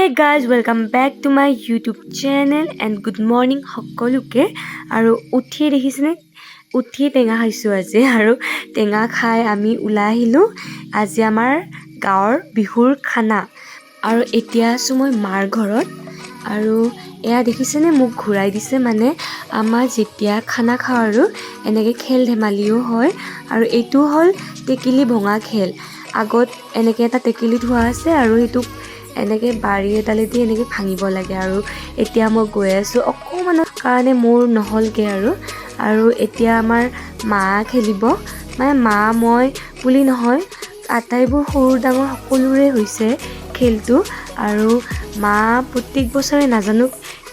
Hey guys, welcome back to my YouTube channel and good morning সকলোকে। আৰু উঠিয়ে দেখিছেনে, উঠিয়ে টেঙা খাইছোঁ আজি। আৰু টেঙা খাই আমি ওলাই আহিলোঁ। আজি আমাৰ গাঁৱৰ বিহুৰ খানা। আৰু এতিয়া আছোঁ মই মাৰ ঘৰত। আৰু এয়া দেখিছেনে, মোক ঘূৰাই দিছে। মানে আমাৰ যেতিয়া খানা খাওঁ আৰু এনেকৈ খেল ধেমালিও হয়। আৰু এইটো হ'ল টেকেলি ভঙা খেল। আগত এনেকৈ এটা টেকেলি থোৱা আছে আৰু সেইটোক এনেকৈ বাৰী এডালেদি এনেকৈ ভাঙিব লাগে। আৰু এতিয়া মই গৈ আছোঁ, অকণমানৰ কাৰণে মোৰ নহ'লগৈ আৰু। আৰু এতিয়া আমাৰ মা খেলিব। মানে মা মই বুলি নহয়, আটাইবোৰ সৰু ডাঙৰ সকলোৰে হৈছে খেলটো। আৰু মা প্ৰত্যেক বছৰে নাজানো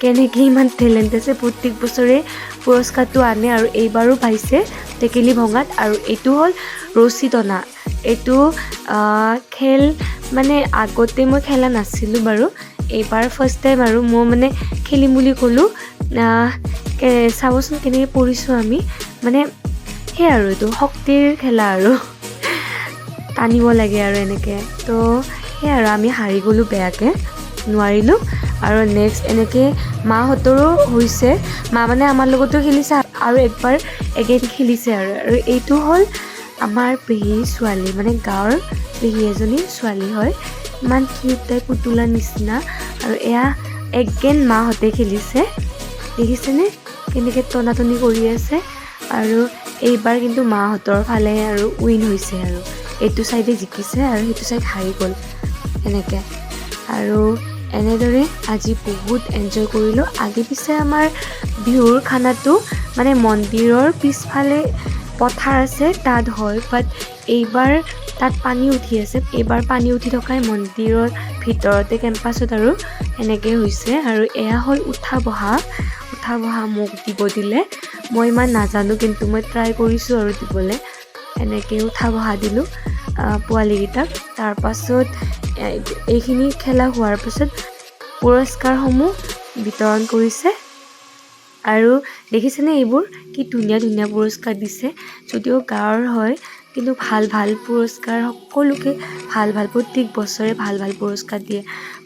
কেনেকৈ ইমান টেলেণ্ট আছে, প্ৰত্যেক বছৰে পুৰস্কাৰটো আনে আৰু এইবাৰো পাইছে টেকেলি ভঙাত। আৰু এইটো হ'ল ৰছী টনা। এইটো খেল মানে আগতে মই খেলা নাছিলোঁ বাৰু, এইবাৰ ফাৰ্ষ্ট টাইম আৰু মই মানে খেলিম বুলি ক'লোঁ। চাবচোন কেনেকৈ পৰিছোঁ আমি। মানে সেয়াই আৰু এইটো শক্তিৰ খেলা আৰু টানিব লাগে আৰু এনেকৈ। তো সেয়াই আৰু আমি হাৰি গ'লোঁ বেয়াকৈ, নোৱাৰিলোঁ। আৰু নেক্সট এনেকৈ মাহঁতৰো হৈছে। মা মানে আমাৰ লগতো খেলিছে আৰু একবাৰ এগেইন খেলিছে। আৰু এইটো হ'ল আমাৰ পেহীৰ ছোৱালী, মানে গাঁৱৰ পেহী এজনীৰ ছোৱালী হয়। ইমান কিউট তাই, পুতলাৰ নিচিনা। আৰু এয়া এগেইন মাহঁতে খেলিছে। দেখিছেনে কেনেকৈ টনাটনি কৰি আছে? আৰু এইবাৰ কিন্তু মাহঁতৰ ফালে আৰু উইন হৈছে আৰু এইটো ছাইডে জিকিছে আৰু সেইটো ছাইড হাৰি গ'ল এনেকৈ। আৰু এনেদৰে আজি বহুত এনজয় কৰিলোঁ। আগে পিছে আমাৰ বিহুৰ খানাটো মানে মন্দিৰৰ পিছফালে পথাৰ আছে, তাত হয়। বাট এইবাৰ তাত পানী উঠি আছে। এইবাৰ পানী উঠি থকাই মন্দিৰৰ ভিতৰতে কেম্পাছত আৰু এনেকৈ হৈছে। আৰু এয়া হ'ল উঠা বহা। উঠা বহা মোক দিব দিলে। মই ইমান নাজানো, কিন্তু মই ট্ৰাই কৰিছোঁ আৰু দিবলৈ। এনেকৈ উঠা বহা দিলোঁ পোৱালিকেইটাক। তাৰপাছত এইখিনি খেলা হোৱাৰ পাছত পুৰস্কাৰসমূহ বিতৰণ কৰিছে। আৰু দেখিছেনে এইবোৰ কি ধুনীয়া ধুনীয়া পুৰস্কাৰ দিছে? যদিও গাঁৱৰ হয়, কিন্তু ভাল ভাল পুৰস্কাৰ সকলোকে, ভাল ভাল প্ৰত্যেক বছৰে ভাল ভাল পুৰস্কাৰ দিয়ে।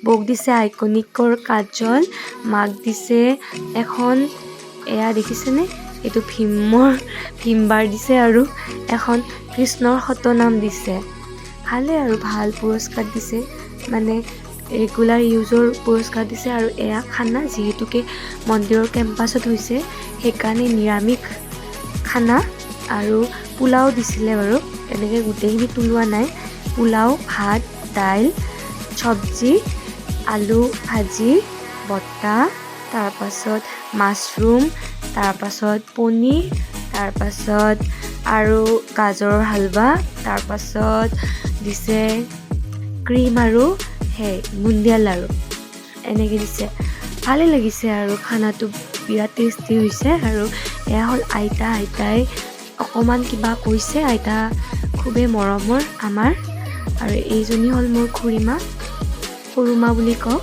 বৌক দিছে আইকনিকৰ কাজল, মাক দিছে এখন, এয়া দেখিছেনে, এইটো ভীমৰ ভীমবাৰ দিছে আৰু এখন কৃষ্ণৰ শতনাম দিছে। ভালে আৰু ভাল পুৰস্কাৰ দিছে, মানে ৰেগুলাৰ ইউজৰ পুৰস্কাৰ দিছে। আৰু এয়া খানা, যিহেতুকে মন্দিৰৰ কেম্পাছত হৈছে, সেইকাৰণে নিৰামিষ খানা। আৰু পোলাও দিছিলে বাৰু, এনেকৈ গোটেইখিনি তোলোৱা নাই। পোলাও, ভাত, দাইল, চব্জি, আলু ভাজি, বটা, তাৰপাছত মাছৰুম, তাৰপাছত পনীৰ, তাৰপাছত আৰু গাজৰৰ হালৱা, তাৰপাছত দিছে ক্ৰীম আৰু সেই বুন্দিয়া লাড়ু এনেকৈ দিছে। ভালেই লাগিছে আৰু খানাটো বিৰাট টেষ্টি হৈছে। আৰু এয়া হ'ল আইতা। আইতাই অকণমান কিবা কৈছে। আইতা খুবেই মৰমৰ আমাৰ। আৰু এইজনী হ'ল মোৰ খুৰীমা, সৰু মা বুলি কওঁ।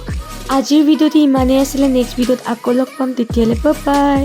আজিৰ ভিডিঅ'টো ইমানেই আছিলে। নেক্সট ভিডিঅ'ত আকৌ লগ পাম। তেতিয়ালৈ বাই।